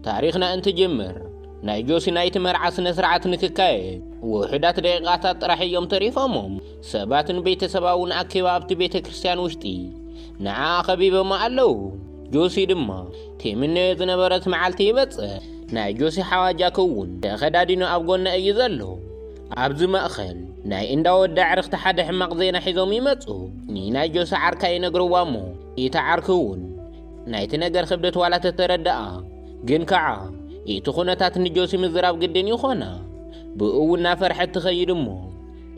ታሪኽና እንትጅምር፣ ናይ ጆሲ ናይቲ መርዓ ስነ ስርዓት ንክካየድ ውሑዳት ደቂቓታት ጥራሕ እዮም ተሪፎሞም። ሰባትን ቤተሰባውን ኣኪባ ኣብቲ ቤተ ክርስቲያን ውሽጢ ንዓ ከቢቦማ ኣለዉ። ጆሲ ድማ ትምነዮ ዝነበረት መዓልቲ ይበጽሕ። ናይ ጆሲ ሓዋጃክ እውን ተኸዳዲኑ ኣብ ጎና እዩ ዘሎ። ኣብዚ ማእኸል ናይ እንዳ ወዲ ኣዕርኽቲ ሓደ ሕማቕ ዜና ሒዞም ይመጹ። ንናይ ጆሲ ዓርካ ይነግርዋ እሞ፣ እቲ ዓርኪ እውን ናይቲ ነገር ክብደት ዋላ ተተረድኣ፣ ግን ከዓ እቲ ኩነታት ንጆሲ ምዝራብ ግድን ይኾና። ብኡ እውን እናፈርሐት ትኸይድ እሞ፣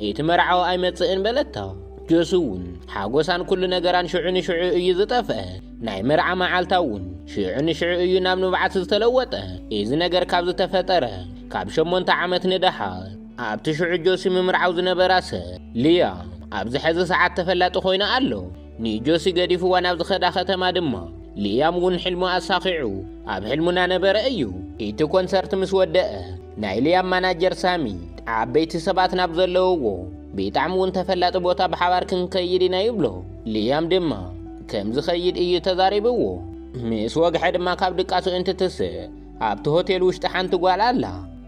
እቲ መርዓዊ ኣይመጽእን በለታ። ጆሲ እውን ሓጎሳን ኩሉ ነገራን ሽዑ ንሽዑ እዩ ዝጠፍአ። ናይ መርዓ መዓልታ እውን ሽዑ ንሽዑ እዩ ናብ ንብዓት ዝተለወጠ። እዚ ነገር ካብ ዝተፈጠረ ካብ ሸሞንተ ዓመት ንደሓር፣ ኣብቲ ሽዑ ጆሲ ምምርዓው ዝነበራ ሰብ ሊያ ኣብዚ ሕዚ ሰዓት ተፈላጢ ኮይና ኣሎ። ንጆሲ ገዲፍዋ ናብ ዝኸዳ ከተማ ድማ፣ ሊያም እውን ሕልሙ ኣሳኺዑ ኣብ ሕልሙ እናነበረ እዩ። እቲ ኮንሰርት ምስ ወደአ፣ ናይ ሊያም ማናጀር ሳሚ፣ ዓበይቲ ሰባት ናብ ዘለውዎ ብጣዕሚ እውን ተፈላጢ ቦታ ብሓባር ክንከይድ ኢና ይብሎ። ሊያም ድማ ከም ዝኸይድ እዩ ተዛሪብዎ። ምስ ወግሐ ድማ ካብ ድቃሱ እንትትስእ፣ ኣብቲ ሆቴል ውሽጢ ሓንቲ ጓል ኣላ።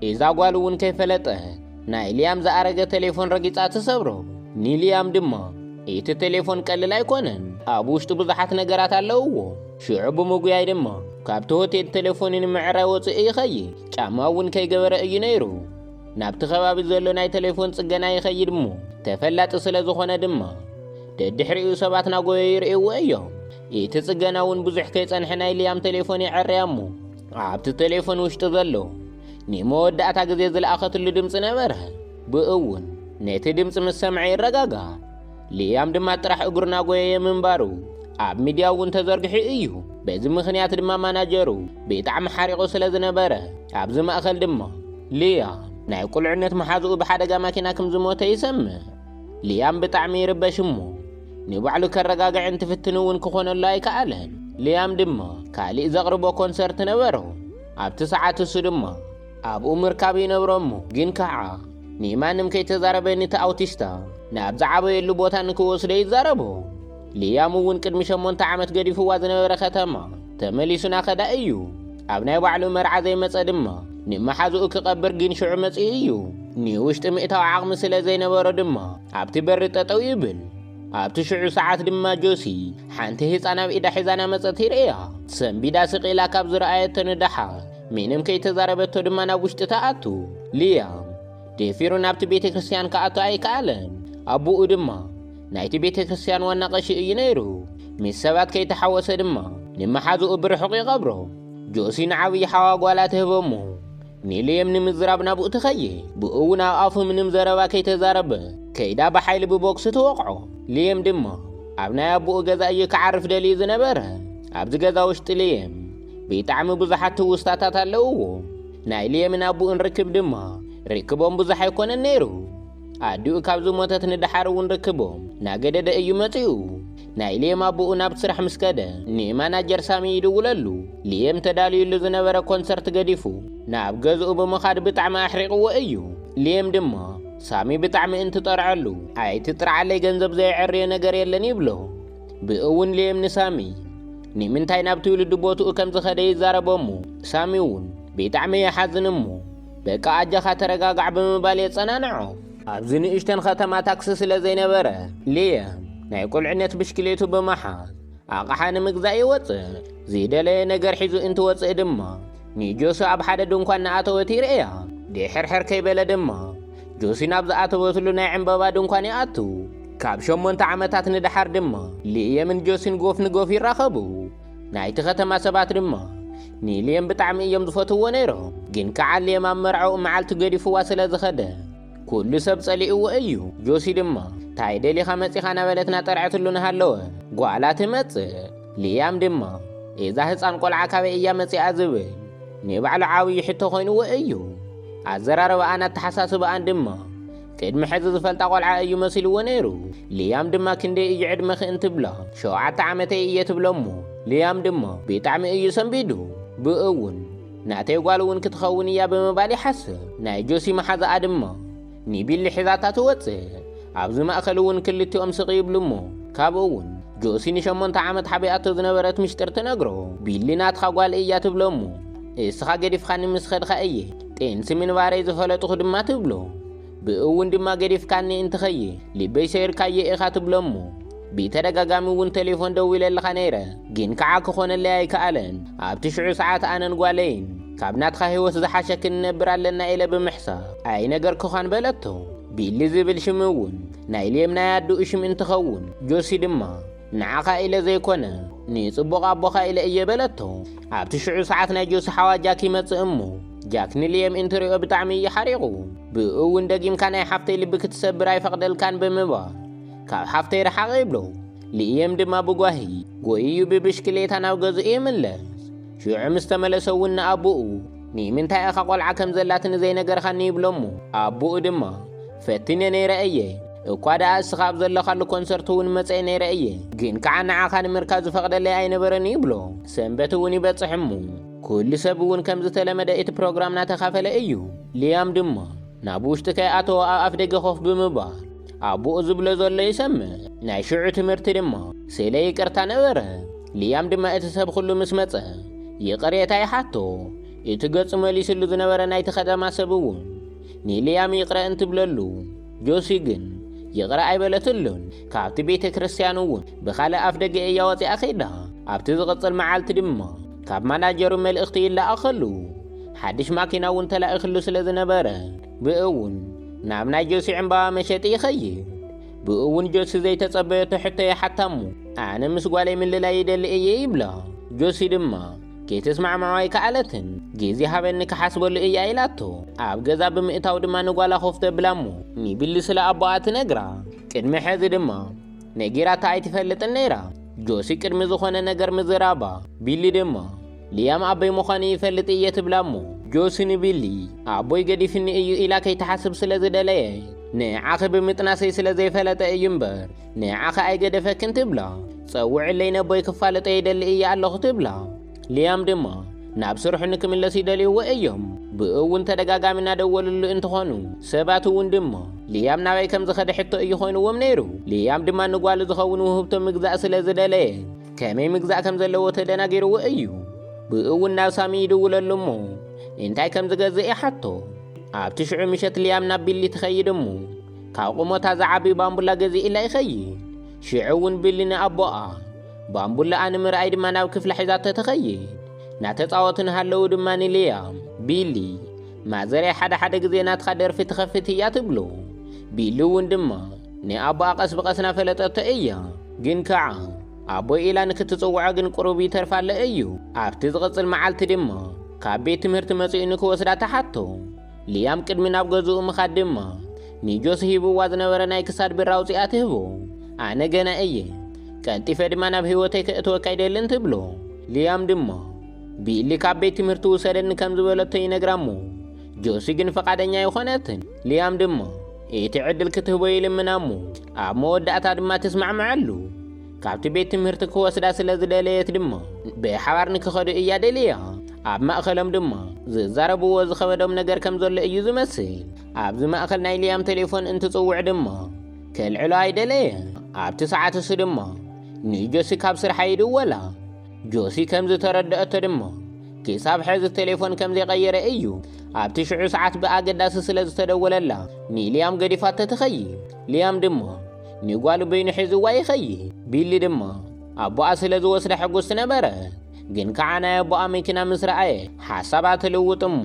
እዛ ጓል እውን ከይፈለጠት ናይ ሊያም ዝኣረገ ቴሌፎን ረጊጻ ትሰብሮ። ንሊያም ድማ እቲ ቴሌፎን ቀልል ኣይኮነን፣ ኣብ ውሽጡ ብዙሓት ነገራት ኣለውዎ። ሽዑ ብምጉያይ ድማ ካብቲ ሆቴል ቴሌፎኑ ንምዕራይ ወፂኡ ይኸይድ። ጫማ እውን ከይገበረ እዩ ነይሩ። ናብቲ ከባቢ ዘሎ ናይ ቴሌፎን ጽገና ይኸይድ እሞ፣ ተፈላጢ ስለ ዝኾነ ድማ ደድሕሪኡ ሰባት ናጎየ ይርእይዎ እዮም። እቲ ጽገና እውን ብዙሕ ከይጸንሐ ናይ ሊያም ቴሌፎን ይዕርያ እሞ፣ ኣብቲ ቴሌፎን ውሽጢ ዘሎ ንመወዳእታ ግዜ ዝለኣኸትሉ ድምጺ ነበረ። ብእውን ነቲ ድምጺ ምስ ሰምዐ ይረጋጋእ። ሊያም ድማ ጥራሕ እግሩ ናጎየየ ምንባሩ ኣብ ሚድያ እውን ተዘርጊሑ እዩ። በዚ ምኽንያት ድማ ማናጀሩ ብጣዕሚ ሓሪቑ ስለ ዝነበረ፣ ኣብዚ ማእኸል ድማ ሊያም ናይ ቁልዕነት መሓዝኡ ብሓደጋ ማኪና ከም ዝሞተ ይሰምዕ። ሊያም ብጣዕሚ ይርበሽ እሞ፣ ንባዕሉ ከረጋግዕ እንትፍትን እውን ክኾነሉ ኣይከኣለን። ሊያም ድማ ካሊእ ዘቕርቦ ኮንሰርት ነበሮ። ኣብቲ ሰዓት እሱ ድማ ኣብኡ ምርካብ ይነብሮ እሞ፣ ግን ከዓ ንማንም ከይተዛረበ ነቲ ኣውቲስታ ናብ ዝዓበየሉ ቦታ ንክወስዶ ይዛረቦ። ሊያም እውን ቅድሚ ሸሞንተ ዓመት ገዲፍዋ ዝነበረ ከተማ ተመሊሱ ናኸዳ እዩ። ኣብ ናይ ባዕሉ መርዓ ዘይመጸ ድማ ንመሓዝኡ ክቐብር ግን ሽዑ መጺኡ እዩ። ንውሽጢ ምእታው ዓቕሚ ስለ ዘይነበሮ ድማ ኣብቲ በሪ ጠጠው ይብል። ኣብቲ ሽዑ ሰዓት ድማ ጆሲ ሓንቲ ህፃን ኣብ ኢዳ ሒዛ ናመጸት ይርእያ። ሰንቢዳ ስቕ ኢላ ካብ ዝረኣየቶ ንደሓር ምንም ከይተዛረበቶ ድማ ናብ ውሽጢ ትኣቱ። ሊያም ደፊሩ ናብቲ ቤተ ክርስቲያን ክኣቱ ኣይከኣለን። ኣቦኡ ድማ ናይቲ ቤተ ክርስቲያን ዋና ቀሺ እዩ ነይሩ። ምስ ሰባት ከይተሓወሰ ድማ ንመሓዝኡ ብርሑቕ ይቐብሮ። ጆሲ ንዓብዪ ሓዋ ጓላ ትህቦ እሞ፣ ንሌም ንምዝራብ ናብኡ ትኸይድ። ብኡ እውን ኣብ ኣፉ ምንም ዘረባ ከይተዛረበ ከይዳ ብሓይሊ ብቦክሲ ትወቕዖ። ሌም ድማ ኣብ ናይ ኣቦኡ ገዛ እዩ ክዓርፍ ደልዩ ዝነበረ። ኣብዚ ገዛ ውሽጢ ሌም ብጣዕሚ ብዙሓት ትውስታታት ኣለውዎ። ናይ ሌምን ኣቦኡን ርክብ ድማ ርክቦም ብዙሕ ኣይኮነን ነይሩ። ኣዲኡ ካብ ዝሞተት ንደሓር እውን ርክቦም ናገደደ እዩ መጺኡ። ናይ ሌም ኣቦኡ ናብ ስራሕ ምስ ከደ ንማናጀር ሳሚ ይድውለሉ። ሌም ተዳልዩሉ ዝነበረ ኮንሰርት ገዲፉ ናብ ገዝኡ ብምኻድ ብጣዕሚ ኣሕሪቕዎ እዩ። ሌም ድማ ሳሚ ብጣዕሚ እንትጠርዐሉ፣ "ኣይትጥርዓለይ፣ ገንዘብ ዘየዐርዮ ነገር የለን" ይብሎ። ብእውን ሌም ንሳሚ ንምንታይ ናብ ትውልዲ ቦትኡ ከም ዝኸደ ይዛረቦ እሞ፣ ሳሚ እውን ብጣዕሚ ይሓዝን እሞ፣ "በቃ ኣጃኻ ተረጋጋዕ" ብምባል የጸናንዖ። ኣብዚ ንእሽተን ከተማ ታክሲ ስለ ዘይነበረ፣ ሌም ናይ ቁልዕነት ብሽክሌቱ ብምሓዝ ኣቕሓ ንምግዛእ ይወጽእ። ዝደለየ ነገር ሒዙ እንትወጽእ ድማ ንጆሲ ኣብ ሓደ ድንኳን ንኣተወት ይርእያ። ድሕርሕር ከይበለ ድማ ጆሲ ናብ ዝኣተወትሉ ናይ ዕምበባ ድንኳን ይኣቱ። ካብ ሸሞንተ ዓመታት ንደሓር ድማ ሌየምን ጆሲን ጎፍ ንጎፍ ይራኸቡ። ናይቲ ከተማ ሰባት ድማ ንሌም ብጣዕሚ እዮም ዝፈትውዎ ነይሮም። ግን ከዓ ሌም ኣብ መርዓኡ መዓልቲ ገዲፍዋ ስለ ዝኸደ፣ ኩሉ ሰብ ጸሊእዎ እዩ። ጆሲ ድማ፣ "ታይ ደሊኻ መጺኻ?" እናበለት እናጠርዐትሉ እናሃለወ፣ ጓላ ትመጽእ። ሊያም ድማ፣ "እዛ ህጻን ቆልዓ ካበይ እያ መጺኣ?" ዝብል ንባዕሉ ዓብዪ ሕቶ ኮይንዎ እዩ። ኣዘራርባኣን ኣተሓሳስባኣን ድማ ቅድሚ ሕዚ ዝፈልጣ ቆልዓ እዩ መሲልዎ ነይሩ። ሊያም ድማ፣ "ክንደይ እዩ ዕድመኺ?" እንትብላ፣ "ሸውዓተ ዓመተይ እየ" ትብሎ እሞ፣ ሊያም ድማ ብጣዕሚ እዩ ሰንቢዱ። ብእውን፣ "ናተይ ጓል እውን ክትኸውን እያ" ብምባል ይሓስብ። ናይ ጆሲ መሓዛኣ ድማ ንቢሊ ሒዛታ ትወጽእ። ኣብዚ ማእከል እውን ክልቲኦም ስቕ ይብሉ እሞ፣ ካብኡ እውን ጆሲ ንሸሞንተ ዓመት ሓቢኣቶ ዝነበረት ምሽጥር ትነግሮ። "ቢሊ ናትኻ ጓል እያ" ትብሎ እሞ፣ እስኻ ገዲፍኻኒ ምስ ኸድኻ እየ ጥንሲ ምንባረይ ዝፈለጥኹ ድማ ትብሎ። ብእውን ድማ ገዲፍካኒ እንትኸይ ልበይ ሰይርካዮ ኢኻ ትብሎ እሞ ብተደጋጋሚ እውን ቴሌፎን ደዊለልኻ ነይረ፣ ግን ከዓ ክኾነለይ ኣይከኣለን። ኣብቲ ሽዑ ሰዓት ኣነን ጓለይን ካብ ናትኻ ህይወት ዝሓሸ ክንነብር ኣለና ኢለ ብምሕሳብ ኣይነገርኩኻን በለቶ። ቢሊ ዝብል ሽም እውን ናይ ሌም ናይ ኣድኡ ሽም እንትኸውን ጆሲ ድማ ንዓኻ ኢለ ዘይኮነ ንጽቡቕ ኣቦኻ ኢለ እየ በለቶ። ኣብቲ ሽዑ ሰዓት ናይ ጆሲ ሓዋ ጃክ ይመጽእ እሞ ጃክ ንልየም እንትሪኦ ብጣዕሚ እዩ ሓሪቑ። ብኡ እውን ደጊምካ ናይ ሓፍተይ ልቢ ክትሰብር ኣይፈቕደልካን ብምባል ካብ ሓፍተይ ረሓቕ ይብሎ። ልየም ድማ ብጓሂ ጎይዩ ብብሽክሌታ ናብ ገዝኡ ይምለስ። ሽዑ ምስ ተመለሰ እውን ንኣቦኡ ንምንታይ ኢኻ ቆልዓ ከም ዘላትኒ ዘይነገርኻኒ ይብሎ እሞ ኣቦኡ ድማ ፈቲነ ነይረ እየ። እኳ ደኣ እስኻ ኣብ ዘለኻሉ ኮንሰርት እውን መጸ ነይረ እየ፣ ግን ከዓ ንዓኻ ንምርካብ ዝፈቕደለይ ኣይነበረን ይብሎ። ሰንበት እውን ይበጽሕ እሞ ኩሉ ሰብ እውን ከም ዝተለመደ እቲ ፕሮግራም ናተኻፈለ እዩ። ሊያም ድማ ናብ ውሽጢ ከይኣተወ ኣብ ኣፍ ደገ ኮፍ ብምባል ኣቦኡ ዝብሎ ዘሎ ይሰምዕ። ናይ ሽዑ ትምህርቲ ድማ ስለ ይቅርታ ነበረ። ሊያም ድማ እቲ ሰብ ኩሉ ምስ መጸ ይቕሬታ ይሓቶ። እቲ ገጹ መሊስሉ ዝነበረ ናይቲ ከተማ ሰብ እውን ንልያም ይቕረ እንትብለሉ ጆሲ ግን ይቕረ ኣይበለትሉን። ካብቲ ቤተ ክርስቲያን እውን ብኻልእ ኣፍ ደገ እያ ወፂኣ ኸይዳ። ኣብቲ ዝቕጽል መዓልቲ ድማ ካብ ማናጀሩ መልእኽቲ ይለኣኸሉ። ሓድሽ ማኪና እውን ተላኢኽሉ ስለ ዝነበረ ብእውን ናብ ናይ ጆሲ ዕምባባ መሸጢ ይኸይድ። ብእውን ጆሲ ዘይተጸበየቶ ሕቶ ይሓታሙ። ኣነ ምስ ጓለይ ምልላይ ይደሊ እየ ይብላ። ጆሲ ድማ ከይተስማዕማዖ ኣይከኣለትን። ግዜ ሃበኒ ክሓስበሉ እያ ኢላቶ። ኣብ ገዛ ብምእታው ድማ ንጓላ ኮፍ ተብላ እሞ ንቢሊ ስለ ኣቦኣ ትነግራ። ቅድሚ ሕዚ ድማ ነጊራታ ኣይትፈልጥን ነይራ። ጆሲ ቅድሚ ዝኾነ ነገር ምዝራባ ቢሊ ድማ ሊያም ኣቦይ ምዃኑ ይፈልጥ እየ ትብላ እሞ ጆሲ ንቢሊ ኣቦይ ገዲፍኒ እዩ ኢላ ከይትሓስብ ስለ ዝደለየ ንዓኺ ብምጥናሰይ ስለ ዘይፈለጠ እዩ እምበር ንዓኺ ኣይገደፈክን ትብላ። ጸውዕለይ ነቦይ ክፋለጦ ይደሊ እየ ኣለኹ ትብላ። ሊያም ድማ ናብ ስርሑ ንክምለስ ይደልይዎ እዮም። ብእውን ተደጋጋሚ እናደወልሉ እንትኾኑ ሰባት እውን ድማ ሊያም ናበይ ከም ዝኸደ ሕቶ እዩ ኮይንዎም ነይሩ። ሊያም ድማ ንጓሉ ዝኸውን ውህብቶ ምግዛእ ስለ ዝደለየ ከመይ ምግዛእ ከም ዘለዎ ተደናጊርዎ እዩ። ብእውን ናብ ሳሚ ይድውለሉ እሞ እንታይ ከም ዝገዝእ ይሓቶ። ኣብቲ ሽዑ ምሸት ሊያም ናብ ቢሊ ትኸይድ እሞ ካብ ቁመታ ዝዓቢ ባምቡላ ገዚእላ ይኸይድ። ሽዑ እውን ቢሊ ንኣቦኣ ባምቡላኣ ንምርኣይ ድማ ናብ ክፍላ ሒዛቶ ትኸይድ። እናተጻወቱ ንሃለዉ ድማ ንልያም ቢሊ ማዘረይ ሓደ ሓደ ግዜ ናትኻ ደርፊ ትኸፍት እያ ትብሎ። ቢሊ እውን ድማ ንኣቦኣ ቀስ ብቐስ ናፈለጠቶ እያ። ግን ከዓ ኣቦይ ኢላ ንክትጽውዖ ግን ቁሩብ ይተርፋ ኣሎ እዩ። ኣብቲ ዝቕጽል መዓልቲ ድማ ካብ ቤት ትምህርቲ መጺኡ ንክወስዳ ትሓቶ። ሊያም ቅድሚ ናብ ገዝኡ ምኻድ ድማ ንጆሲ ሂብዋ ዝነበረ ናይ ክሳድ ብር ኣውጺኣ ትህቦ። ኣነ ገና እየ፣ ቀልጢፈ ድማ ናብ ህይወተይ ከእትወካ ኣይደልን ትብሎ። ሊያም ድማ ቢሊ ካብ ቤት ትምህርቲ ውሰደኒ ከም ዝበለቶ ይነግራ እሞ ጆሲ ግን ፈቓደኛ ኣይኾነትን። ሊያም ድማ እቲ ዕድል ክትህቦ ይልምና እሞ ኣብ መወዳእታ ድማ ትስማዕምዐሉ። ካብቲ ቤት ትምህርቲ ክወስዳ ስለ ዝደለየት ድማ ብሓባር ንክኸዱ እያ ደልያ። ኣብ ማእኸሎም ድማ ዝዛረብዎ ዝኸበዶም ነገር ከም ዘሎ እዩ ዝመስል። ኣብዚ ማእኸል ናይ ሊያም ቴሌፎን እንትጽውዕ ድማ ከልዕሎ ኣይደለየ። ኣብቲ ሰዓት እሱ ድማ ንጆሲ ካብ ስርሓ ይድወላ። ጆሲ ከም ዝተረደአቶ ድማ ክሳብ ሕዚ ቴሌፎን ከም ዘይቀየረ እዩ። ኣብቲ ሽዑ ሰዓት ብኣገዳሲ ስለ ዝተደወለላ ንሊያም ገዲፋቶ ትኸይድ። ሊያም ድማ ንጓሉ በይኑ ሒዝዋ ይኸይድ። ቢሊ ድማ ኣቦኣ ስለ ዝወስዳ ሕጉስቲ ነበረ። ግን ከዓ ናይ ኣቦኣ መኪና ምስ ረኣየ ሓሳባ ትልውጥ እሞ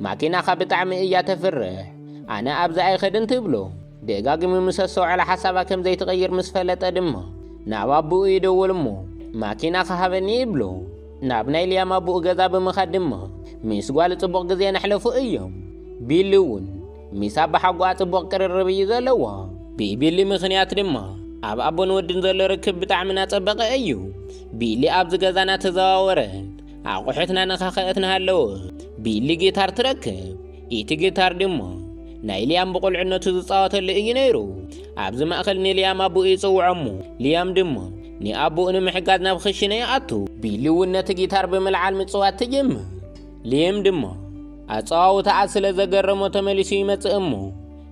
ማኪናኻ ብጣዕሚ እያ ተፍርሕ፣ ኣነ ኣብዚ ኣይኸድን ትብሎ። ደጋጊሙ ምስ ኣስተውዐለ ሓሳባ ከም ዘይትቕይር ምስ ፈለጠ ድማ ናብ ኣቦኡ ይደውል እሞ ማኪና ክሃበኒ ይብሎ። ናብ ናይ ሊያም ኣቦኡ ገዛ ብምኻድ ድማ ምስ ጓሉ ጽቡቕ ግዜ ነሕለፉ እዮም። ቢሊ እውን ምስ ኣባሓጎኣ ጽቡቕ ቅርርብ እዩ ዘለዋ። ብቢሊ ምኽንያት ድማ ኣብ ኣቦን ወድን ዘሎ ርክብ ብጣዕሚ እናጸበቐ እዩ። ቢሊ ኣብዚ ገዛ እናተዘዋወረት ኣቑሑት እናነኻኸአት እናሃለወት ቢሊ ጊታር ትረክብ። እቲ ጊታር ድማ ናይ ሊያም ብቑልዕነቱ ዝጻወተሉ እዩ ነይሩ። ኣብዚ ማእከል ንሊያም ኣቦኡ ይጽውዖ እሞ ሊያም ድማ ንኣቦኡ ንምሕጋዝ ናብ ክሽነ ይኣቱ። ቢሊ እውን ነቲ ጊታር ብምልዓል ምጽዋት ትጅምር። ሊያም ድማ ኣጸዋውታኣ ስለ ዘገረሞ ተመሊሱ ይመጽእ እሞ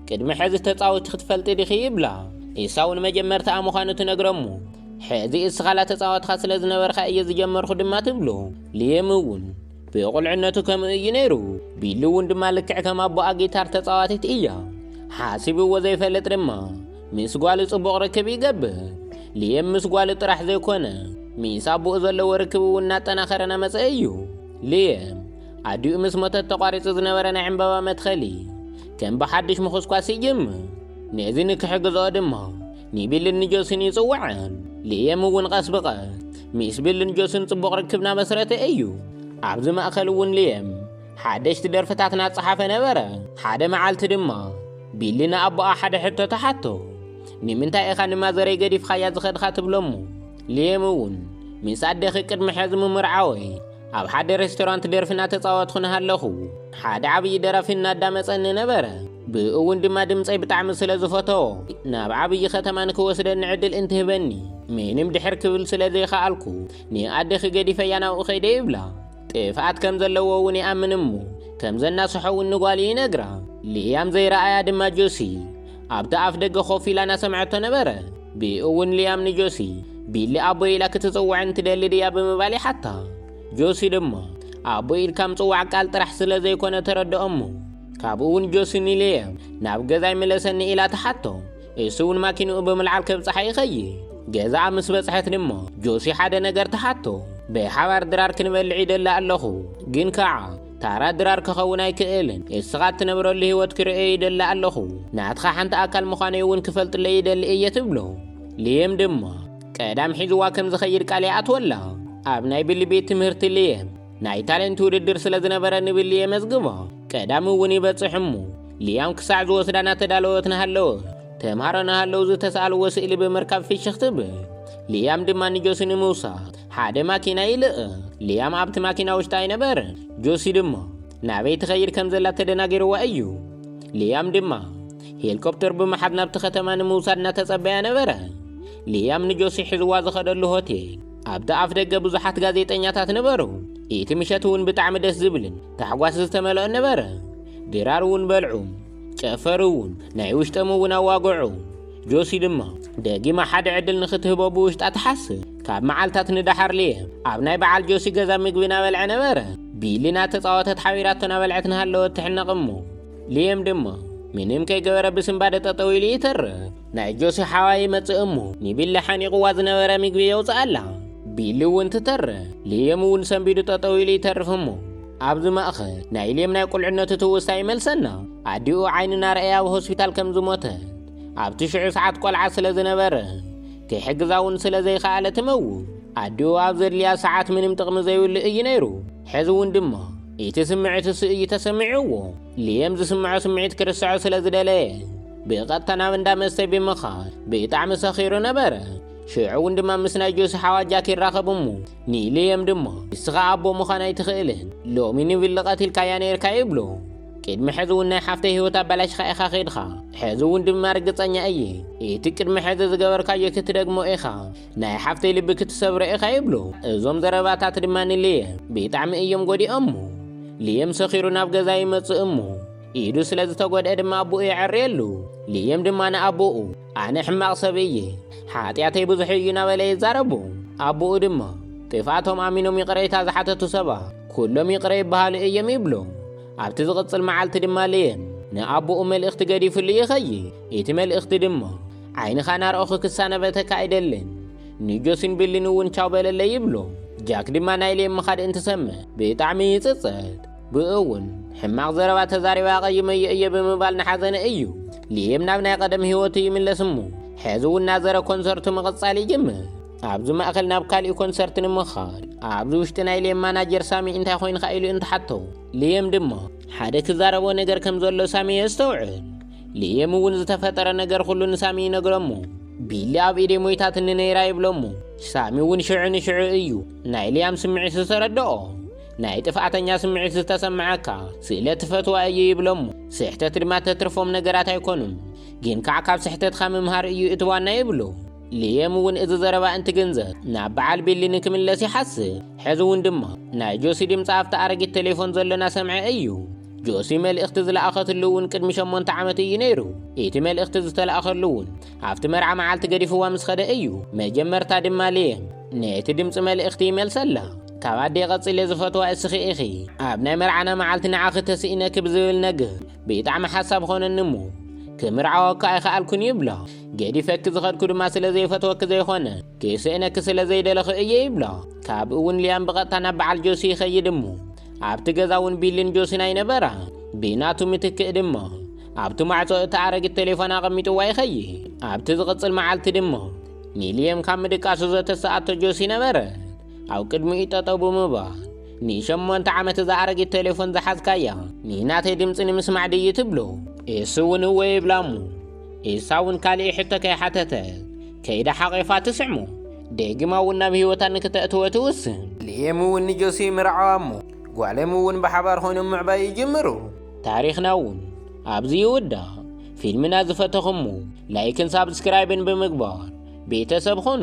ቅድሚ ሕዚ ተጻዊትኪ ትፈልጢ ዲኺ ይብላ። ኢሳው ንመጀመርታኣ ምዃኑ ትነግሮ እሞ ሕዚ እስኻ ላተጻወትካ ስለ ዝነበርካ እየ ዝጀመርኩ ድማ ትብሎ። ሊያም እውን ብቑልዕነቱ ከምኡ እዩ ነይሩ። ቢሊ እውን ድማ ልክዕ ከም ኣቦኣ ጊታር ተጻዋቲት እያ። ሓሲብዎ ዘይፈልጥ ድማ ምስ ጓሉ ጽቡቕ ርክብ ይገብር። ሊየም ምስ ጓሉ ጥራሕ ዘይኮነ፣ ምስ ኣቦኡ ዘለዎ ርክብ እውን እናጠናኸረ እናመጸ እዩ። ሊየም ኣዲኡ ምስ ሞተት ተቋሪጹ ዝነበረ ናይ ዕምባባ መትኸሊ ከም ብሓድሽ ምኹስኳስ ይጅምር። ነዚ ንክሕግዝኦ ድማ ንቢልን ንጆስን ይጽውዐን። ሊየም እውን ቀስ ብቐስ ምስ ቢልን ጆስን ጽቡቕ ርክብ እናመስረተ እዩ። ኣብዚ ማእከል እውን ሊየም ሓደሽቲ ደርፍታት እናጸሓፈ ነበረ። ሓደ መዓልቲ ድማ ቢሊ ንኣቦኣ ሓደ ሕቶ ተሓቶ። "ንምንታይ ኢኻ ንማዘረይ ገዲፍኻያ ዝኸድኻ?" ትብሎ እሞ፣ ሊየም እውን፣ "ምስ ኣደኺ ቅድሚ ሕዚ ምምርዓወይ ኣብ ሓደ ሬስቶራንት ደርፊ እናተጻወትኩ እናሃለኹ ሓደ ዓብዪ ደራፊ እናዳመጸኒ ነበረ። ብእኡ እውን ድማ ድምጸይ ብጣዕሚ ስለ ዝፈተዎ፣ ናብ ዓብዪ ከተማ ንክወስደኒ ዕድል እንትህበኒ፣ ምንም ድሕር ክብል ስለ ዘይከኣልኩ፣ ንኣደኺ ገዲፈያ ናብኡ ከይደ" ይብላ። ጥፍኣት ከም ዘለዎ እውን ይኣምን እሞ፣ ከም ዘናስሖ እውን ንጓሉ ይነግራ። ሊያም ዘይረኣያ ድማ ጆሲ ኣብቲ ኣፍ ደገ ኮፍ ኢላ እናሰምዐቶ ነበረ። ብኡ እውን ሊያም ንጆሲ፣ "ቢሊ ኣቦይ ኢላ ክትጽውዐኒ ትደሊ ድያ?" ብምባል ይሓታ። ጆሲ ድማ፣ "ኣቦይ ኢልካ ምጽዋዕ ቃል ጥራሕ ስለ ዘይኮነ ተረድኦ" እሞ፣ ካብኡ እውን ጆሲ ንሊያም ናብ ገዛይ ምለሰኒ ኢላ ትሓቶ። እሱ እውን ማኪንኡ ብምልዓል ከብጽሓ ይኸይድ። ገዛኣ ምስ በጽሐት ድማ ጆሲ ሓደ ነገር ትሓቶ። "ብሓባር ድራር ክንበልዕ ይደሊ ኣለኹ፣ ግን ከዓ ታራ ድራር ክኸውን ኣይክእልን። እስኻ እትነብረሉ ህይወት ክርእዮ ይደሊ ኣለኹ። ናትኻ ሓንቲ ኣካል ምዃነይ እውን ክፈልጥለይ ይደሊ እየ" ትብሎ። ሊየም ድማ፣ ቀዳም ሒዝዋ ከም ዝኸይድ ቃል ይኣትወላ። ኣብ ናይ ቢሊ ቤት ትምህርቲ ሊየም ናይ ታለንት ውድድር ስለ ዝነበረ ንቢሊ የመዝግቦ። ቀዳሚ እውን ይበጽሕ እሞ፣ ሊያም ክሳዕ ዝወስዳ እናተዳለወት እናሃለወ፣ ተምሃሮ እናሃለዉ ዝተሳእልዎ ስእሊ ብምርካብ ፍሽኽ ትብል። ሊያም ድማ ንጆሲ ንምውሳድ ሓደ ማኪና ይልእ። ሊያም ኣብቲ ማኪና ውሽጢ ኣይነበረን። ጆሲ ድማ ናበይ ትኸይድ ከም ዘላ ተደናጊርዋ እዩ። ሊያም ድማ ሄሊኮፕተር ብምሓዝ ናብቲ ከተማ ንምውሳድ እናተጸበያ ነበረ። ሊያም ንጆሲ ሒዝዋ ዝኸደሉ ሆቴል፣ ኣብቲ ኣፍ ደገ ብዙሓት ጋዜጠኛታት ነበሩ። እቲ ምሸት እውን ብጣዕሚ ደስ ዝብልን ታሕጓስ ዝተመልኦን ነበረ። ድራር እውን በልዑ፣ ጨፈሩ እውን፣ ናይ ውሽጦም እውን ኣዋግዑ። ጆሲ ድማ ደጊማ ሓደ ዕድል ንኽትህቦ ብውሽጣ ትሓስብ። ካብ መዓልታት ንደሓር ሊየም ኣብ ናይ በዓል ጆሲ ገዛ ምግቢ እናበልዐ ነበረ። ቢሊ እናተጻወተት ሓቢራቶ እናበልዐት እናሃለወት ትሕነቕ እሞ፣ ሊየም ድማ ምንም ከይገበረ ብስንባደ ጠጠው ኢሉ ይተርፍ። ናይ ጆሲ ሓዋ ይመጽእ እሞ፣ ንቢሊ ሓኒቕዋ ዝነበረ ምግቢ የውጽኣላ። ቢሊ እውን ትተርፍ። ሊየም እውን ሰንቢዱ ጠጠው ኢሉ ይተርፍ እሞ፣ ኣብዚ ማእኸል ናይ ሊየም ናይ ቁልዕነቱ ትውስታ ይመልሰና። ኣዲኡ ዓይኒ እናረኣየ ኣብ ሆስፒታል ከም ዝሞተ፣ ኣብቲ ሽዑ ሰዓት ቆልዓ ስለ ዝነበረ፣ ክሕግዛ እውን ስለ ዘይከኣለ ትመውት። ኣዲኡ ኣብ ዘድልያ ሰዓት ምንም ጥቕሚ ዘይብሉ እዩ ነይሩ። ሕዚ እውን ድማ እቲ ስምዒት እሱ እዩ ተሰሚዕዎ። ሊየም ዝስምዖ ስምዒት ክርስዖ ስለ ዝደለየ፣ ብቐጥታ ናብ እንዳ መስተ ብምኻድ ብጣዕሚ ሰኺሩ ነበረ። ሽዑ እውን ድማ ምስ ናይ ጆሲ ሓዋ ጃክ ይራኸብ እሞ፣ ንሊየም ድማ፣ "ንስኻ ኣቦ ምዃን ኣይትኽእልን፣ ሎሚ ንቢሊ ቀቲልካያ ነይርካ" ይብሎ። "ቅድሚ ሕዚ እውን ናይ ሓፍተይ ህይወት ኣባላሽኻ ኢኻ ኸይድኻ። ሕዚ እውን ድማ ርግጸኛ እየ፣ እቲ ቅድሚ ሕዚ ዝገበርካዮ ክትደግሞ ኢኻ፣ ናይ ሓፍተይ ልቢ ክትሰብሮ ኢኻ" ይብሎ። እዞም ዘረባታት ድማ ንሊየም ብጣዕሚ እዮም ጎዲኦሞ። ሊየም ሰኺሩ ናብ ገዛ ይመጽእ እሞ፣ ኢዱ ስለ ዝተጎድአ ድማ ኣቦኡ የዐርየሉ። ሊየም ድማ ንኣቦኡ፣ "ኣነ ሕማቕ ሰብ እየ፣ ሓጢኣተይ ብዙሕ እዩ" እናበለ ይዛረቡ። ኣቦኡ ድማ፣ "ጥፍኣቶም ኣሚኖም ይቕሬታ ዝሓተቱ ሰባት ኩሎም ይቕረ ይበሃሉ እዮም" ይብሎ። ኣብቲ ዝቕጽል መዓልቲ ድማ ሊየም ንኣቦኡ መልእኽቲ ገዲፍሉ ይኸይድ። እቲ መልእኽቲ ድማ፣ "ዓይንኻ ናርኦኺ ክሳነበተካ ኣይደልን፣ ንጆሲን ቢሊን እውን ቻው በለለይ" ይብሎ። ጃክ ድማ ናይ ሊየም ምኻድ እንትሰምዕ ብጣዕሚ ይጽጸት። ብኡ እውን፣ "ሕማቕ ዘረባ ተዛሪባ ኣቐይመዮ እየ" ብምባል ንሓዘነ እዩ። ሊየም ናብ ናይ ቀደም ህይወቱ ይምለስ እሞ፣ ሕዚ እውን ናዘረ ኮንሰርቱ ምቕጻል ይጅምር። ኣብዚ ማእከል ናብ ካሊእ ኮንሰርት ንምኻድ፣ ኣብዚ ውሽጢ ናይ ሊየም ማናጀር ሳሚ "እንታይ ኮይንካ?" ኢሉ እንትሓቶ፣ ሊየም ድማ ሓደ ክዛረቦ ነገር ከም ዘሎ ሳሚ የስተውዕል። ሊየም እውን ዝተፈጠረ ነገር ኩሉ ንሳሚ ይነግሮ እሞ፣ "ቢሊ ኣብ ኢደይ ሞይታትኒ ነይራ" ይብሎ እሞ፣ ሳሚ እውን ሽዑ ንሽዑ እዩ ናይ ሊያም ስምዒት ዝተረድኦ። "ናይ ጥፍኣተኛ ስምዒት ዝተሰምዓካ ስለ ትፈትዋ እዩ" ይብሎ እሞ፣ "ስሕተት ድማ ተትርፎም ነገራት ኣይኮኑን፣ ግን ከዓ ካብ ስሕተትካ ምምሃር እዩ እቲ ዋና" ይብሎ። ሊየም እውን እዚ ዘረባ እንትግንዘብ ናብ በዓል ቢሊ ንክምለስ ይሓስብ። ሕዚ እውን ድማ ናይ ጆሲ ድምፂ ኣብቲ ኣረጊት ቴሌፎን ዘሎ እናሰምዐ እዩ። ጆሲ መልእኽቲ ዝለኣኸትሉ እውን ቅድሚ ሸሞንተ ዓመት እዩ ነይሩ። እቲ መልእኽቲ ዝተለኣኸሉ እውን ኣብቲ መርዓ መዓልቲ ገዲፍዋ ምስ ኸደ እዩ። መጀመርታ ድማ ሊየም ነቲ ድምፂ መልእኽቲ ይመልሰላ። ካብ ኣደይ ቀጺለ ዝፈትዋ እስኺ ኢኺ። ኣብ ናይ መርዓና መዓልቲ ንዓኺ ተስኢነኪ ብዝብል ነገር ብጣዕሚ ሓሳብ ኾነኒ እሞ፣ ክምርዓወካ ኣይኸኣልኩን ይብላ። ገዲፈኪ ዝኸድኩ ድማ ስለ ዘይፈትወኪ ዘይኾነ፣ ክስእነኪ ስለ ዘይደለኹ እየ ይብላ። ካብኡ እውን ሊያም ብቐጥታ ናብ በዓል ጆሲ ይኸይድ እሞ፣ ኣብቲ ገዛ እውን ቢልን ጆሲን ኣይነበራ። ብናቱ ምትክእ ድማ፣ ኣብቲ ማዕጾ እቲ ኣረጊት ቴሌፎን ኣቐሚጥዋ ይኸይድ። ኣብቲ ዝቕጽል መዓልቲ ድማ፣ ንሊየም ካብ ምድቃሱ ዘተሰኣቶ ጆሲ ነበረ። ኣብ ቅድሚኡ ጠጠው ብምባል፣ "ንሸሞንተ ዓመት እዛ ኣረጊት ቴሌፎን ዝሓዝካያ፣ ንናተይ ድምፂ ንምስማዕ ድዩ?" ትብሎ። እሱ እውን እወ ይብላ እሞ፣ እሳ እውን ካሊእ ሕቶ ከይሓተተ፣ ከይዳ ሓቒፋ ትስዕሞ። ደጊማ እውን ናብ ህይወታ ንክተእትወ ትውስን። ሊየም እውን ንጆሲ ምርዓዋ እሞ፣ ጓሎም እውን ብሓባር ኮይኖም ምዕባይ ይጅምሩ። ታሪኽና እውን ኣብዚ ይውዳእ። ፊልምና ዝፈተኹሞ፣ ላይክን ሳብስክራይብን ብምግባር ቤተሰብ ኾኑ።